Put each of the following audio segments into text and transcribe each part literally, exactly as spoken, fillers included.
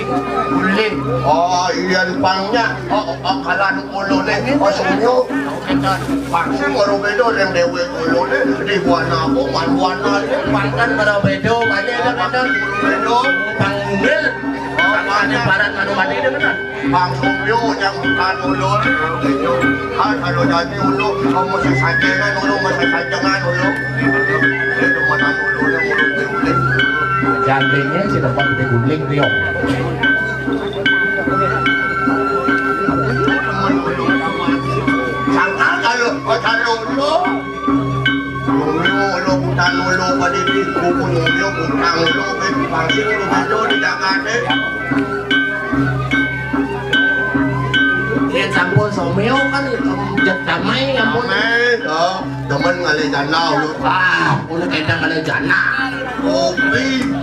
Guling. Oh, iya pang nya. Oh, oh, kalan ulune. Oh, sumyo. Pang sing ora beda ning dewek ulune. Di buana aku, man buana. Pang kan ora beda, balik ada kata. Beda. Pang mil. Sama ada barat anu mati itu kan. Bang Sumyo yang bukan ulun. Ah, kalau jadi ulun, kamu sesajengan ulun, sesajengan ulun. Itu mana ulun yang ulun diulik. Jandingnya si tempat di guling dia. Sangkal kalau, oh, kalau ulun. Ngomyo lo, utang lo, pada di kubur ngomyo, utang lo, ben pangsit lo, belo di Jakarta. Yen sampun someo kan, em, jek damai, ampun. Damai, oh, demen ngalih jana, lo. Ah, udah kita ngalih jana. Kopi.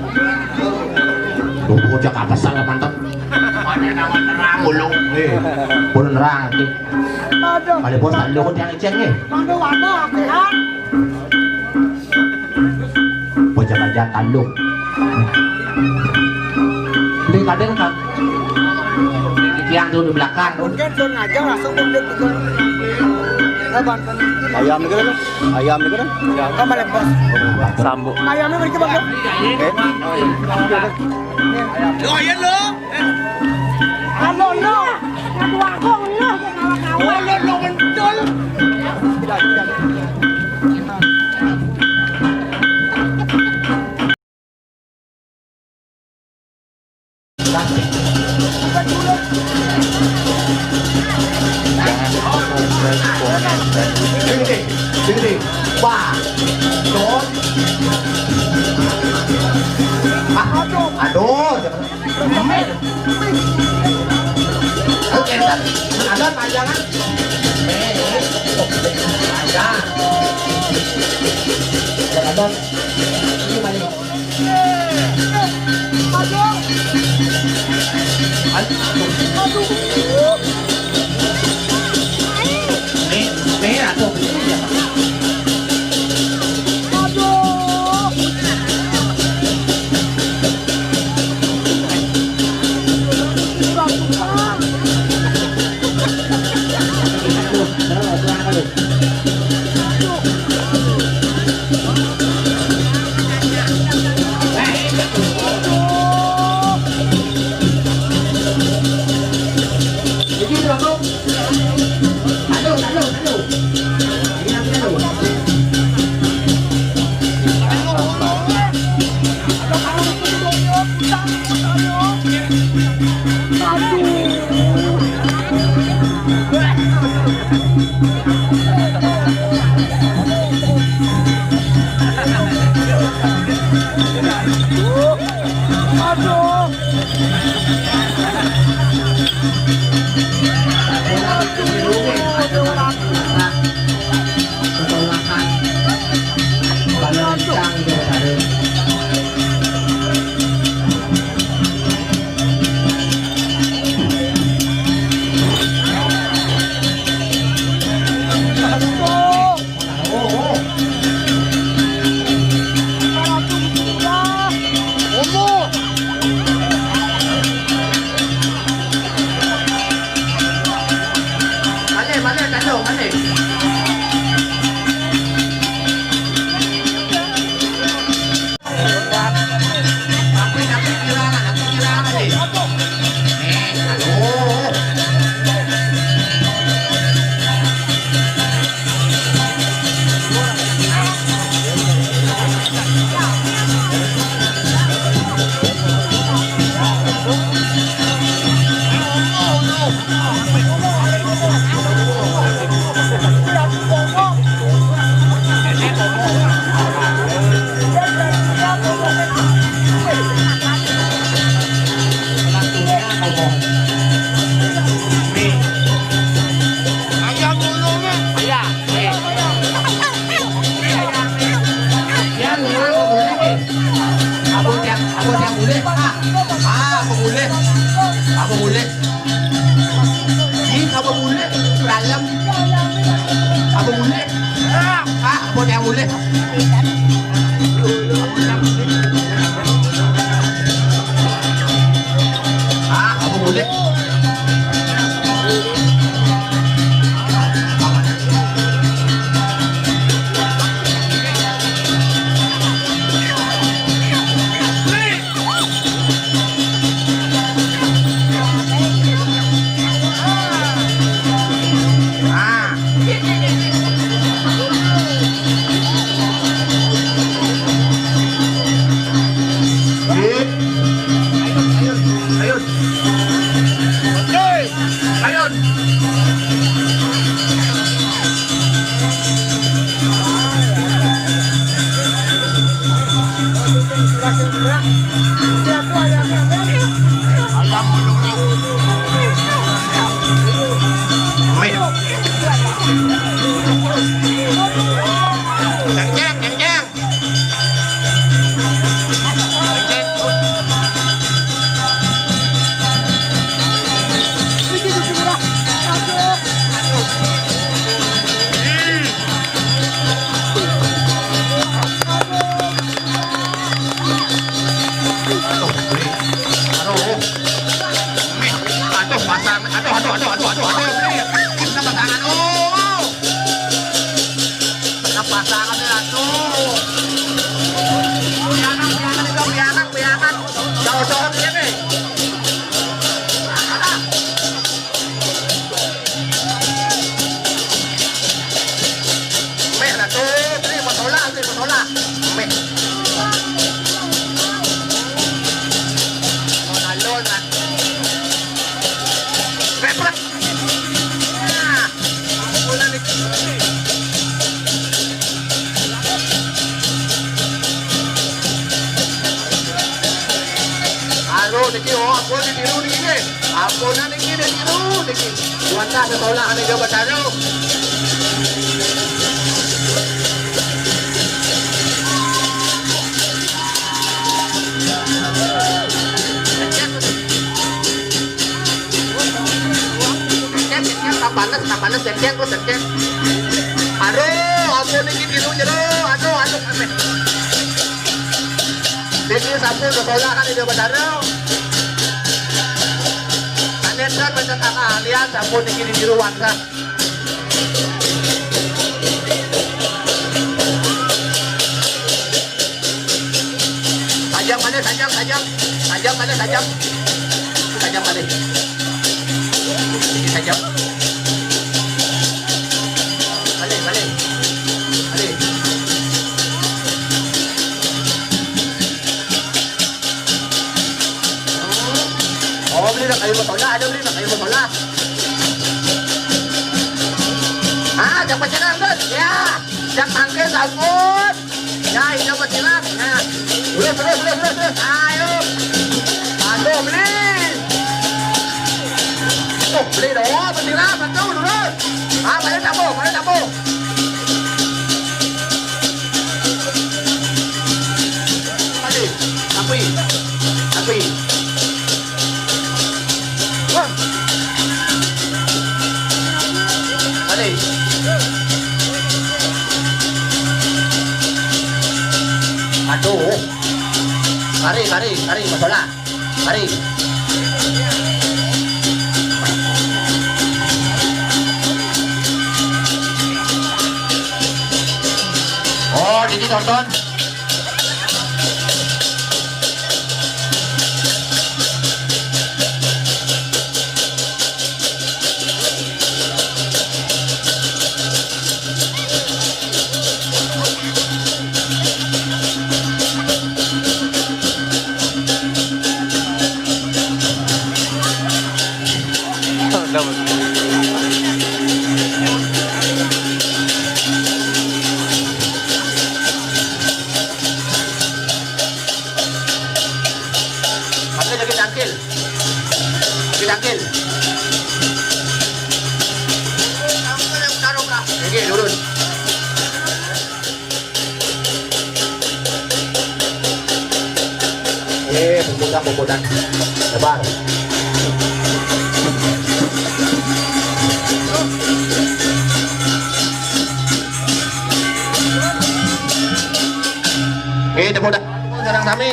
Lo bocah apa salah mantan? Mana nama nerang, lo? Eh, pun nerang, eh. Aduh. Kali bos tadi lo kok tiang icen, eh. Mangga warna, akihan. Bocah-bocah tanduk. Beli kadang kan. Tiang tuh di belakang tuh. Mungkin tuh ngajak langsung tuh dia tuh. Kapan? Ayam nih kan? Ayam nih kan? Kamu lempos. Sambo. Ayamnya beri ke bang. Eh? Oh, iya. Lo aja lo. Anu, no. Ngadu aku, no. Jangan kawan. Oh, lo, lo betul. Sini, sini, sini. Wah. Don. Ah, aduh, aduh, jangan. Oke, ntar. Ada panjangan. Nih, panjang. Jangan. Ini panjang. Aduh. Aduh. Nih, nih, aduh. Aduh. Aduh. Apa dia, apa dia boleh? Ah, ah, apa boleh? Apa boleh? Ih, apa boleh? Dalam. Apa boleh? Ah, ah, apa dia boleh? Meh lah tu, ni motor lah, ni motor lah. Meh. Alon lah. Meh, prak. Ah. Bola ni. Aduh, niki, oh, ampun, ditiru niki, nggih. Ampun, niki, ditiru niki. Wantah sekolah ane coba taruh. Cek, cek, cek, tak panas, tak panas, cek, cek, terus cek, cek. Aduh, ampun, niki tiru jero. Aduh, aduh, sampai. Niki sampun sekolah kan, ida Batara. Ane kan macam kakak lihat, sampun niki ditiru wantah. Tajam balik, tajam, tajam. Tajam balik, tajam. Tajam balik. Ini tajam. Balik, balik. Balik. Oh, beli nak kayu besolah, ada beli nak kayu besolah. Ah, jangan pacaran, Gus. Ya, jangan mangke sabun. Ya, hijau bersilat. Ya. Terus, terus, terus, terus, terus. Ayo. Aduh, beli. Oh, beli dong, bersilat, betul, terus. Ah, balik campur, balik campur. Mati. Tapi. Tapi. Wah. Mati. Aduh. Mari, mari, mari, masalah. Mari. Oh, jadi nonton. Pakai lagi tangkil. Lagi tangkil. Oke, turun. Eh, pembuka, pembuka. Sabar. Eh, tepuk tangan. Sareng sami.